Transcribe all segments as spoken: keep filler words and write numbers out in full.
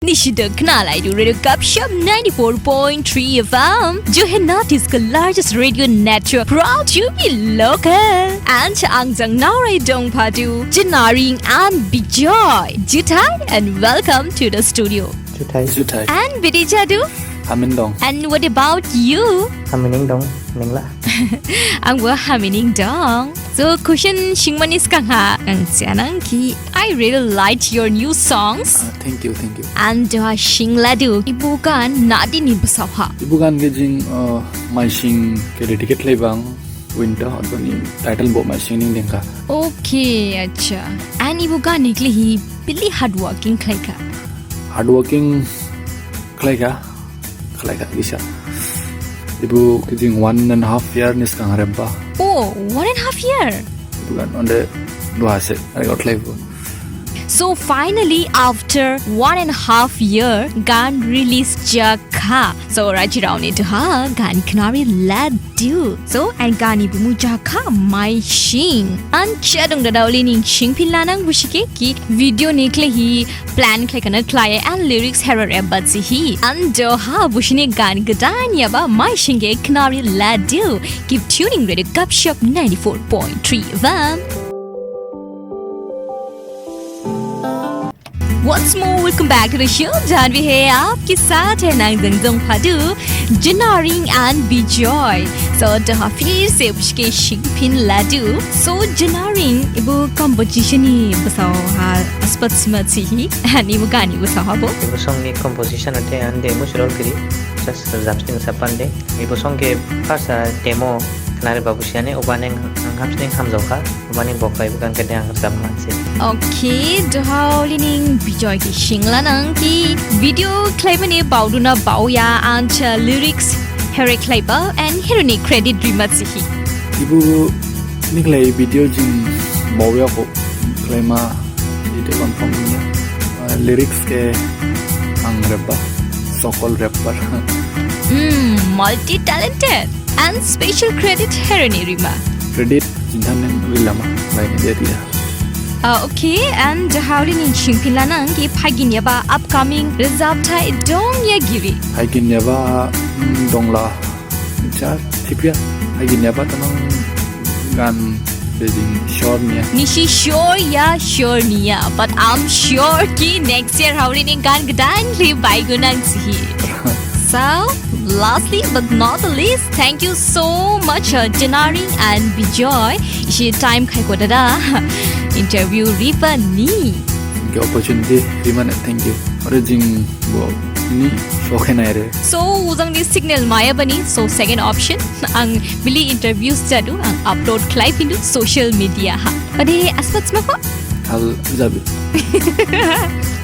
Nisi de khnalaidu Radio Gupshup ninety-four point three F M, jo hai North East ka largest radio network, proud to be local. And ang jang naorai dongphadu, Jinaring and Bijoy. Juthai and welcome to the studio. Juthai. Juthai. And bede jadu? Hamin dong. And what about you? Hamining dong, ningla? Angbo hamining dong. So, question singmani sgangha ang thiyanang ki, I really liked your new songs. Ah, thank you, thank you. And, uh, singladu, ebo gan nadini basao ha? Ebo gan khe jing, uh, Maising khe dedicate khlaiba ang, Winter, odebani title bo Maising ning dengkha. Okay, acha. And ebo gan ni khlaihi bili hard working khlaikha? Hard working khlaikha. Khlaikha gisa. Ebo khe jing one and a half year ni sgang rebba. Oh, one and a half year? Ebo gan onde duha se record khlaibo. So finally, after one and a half year, gan release jakha. So rajirao ni duha gan khnari ladu. So, and gan ni bumu jakha Maising. And chadong dada ulining singphinlanang busi khe ki video ni khlaihi plan khlaikha na khlaiya and lyrics hera rebba thihi. And duha busini gan gadain yaba Maising khe khnari ladu. Keep tuning Radio Gupshup ninety-four point three F M. Once more, welcome back to the show. Janvi hai aapke saath hai, nang jang dongphadu Jinaring and Bijoy. So, duha phir se busi khe singphinladu. So, Jinaring, ebo composition ni basao ha aspat sima thihi, ani ebo gan ni basao ha bo? Ebo song ni composition ate ang de musi role giri, just rajabsning sapan de. Ebo song khe first, ah, demo khnari babu siyane, obaning ang hamsining hamjaokha, obaning bokha ebo gan khe de ang rajabma se. Okay, duha ulining Bijoy khe singlanang ki video khlaimane baoduna baoya, and, uh, lyrics here khlaiba and here ni credit rima thihi? Ebo ni khlai video jing baoya kho khlaima, ede confirm niya. Uh, lyrics khe ang rebba, so-called rapper. Hmm, multi-talented. And special credit here ni rima? Credit jinthanen rilama, laini dia dia. Ah, okay, and duha ulining singphinlanang ki phaiginyaba upcoming rajabthai dongya giri? Phaiginyaba, mm, dongla. Cha, thipya. Phaiginyaba tanang gan bejing sure niya. Nisi sure ya, sure niya. But I'm sure ki next year ha ulining gan gadain khlai baigonang thihi. So, lastly but not the least, thank you so much, uh, Jinaring and Bijoy. Isi time khaikho dada interview ribani. Khe opportunity rimane thank you. Ore jing bo ni show khe nai re. So, ujang ni signal maya bani. So, second option, ang bili interviews jadu, ang upload khlaiphindu social media ha. Ode aspat sma kho? Thal jabi.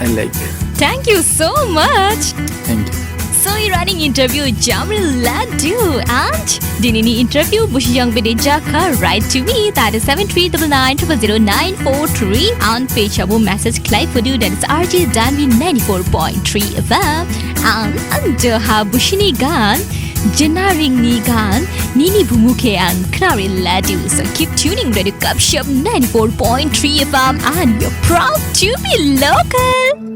I like. Thank you so much. Thank you. So, eraning interview jamri ladu, and dinini interview busi jang bede jakha, write to me, that is seven three double nine triple zero nine four three, and page ha bo message khlaiphudu, that is R J Danvi ninety-four point three F M, and, and duha busini gan, Jinaring ni gan, nini bumu khe ang khnari ladu. So keep tuning Radio Gupshup ninety-four point three F M, and you're proud to be local.